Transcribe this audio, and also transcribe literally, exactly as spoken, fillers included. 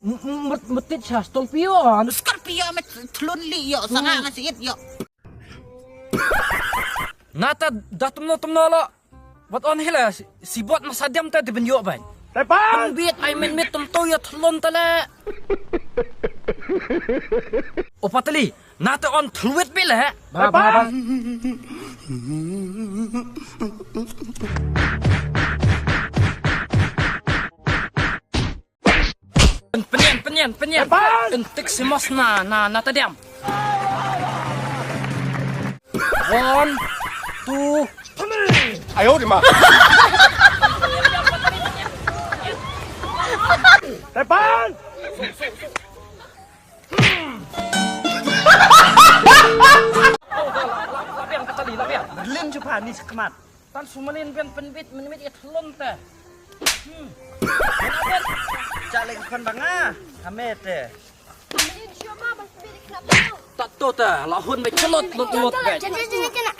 Mut mut tit sha Scorpio. Scorpio me thlun li yo sanga nga sit yo. Nata da tumno tumno lo. Wat on hila si bot masa diam ta di ben yo ban. Tepan. Bit ai men mit tum to yo thlun ta le. Opatali. Nata on thlwit bi le. Ba ba ba. Pynyan pynyan pynyan. Entik si mos na na na tadiam. One, two, three. Ayo di ma. Tepan. Berlin cuba ni sekmat. Tan sumalin ben penbit menmit ya telon teh. Hmm. Cak lagi kon banga. Ame teh. Berlin cuba bang penbit kenapa? Tak to teh, lahun be celot lut lut be. Jangan jangan jangan.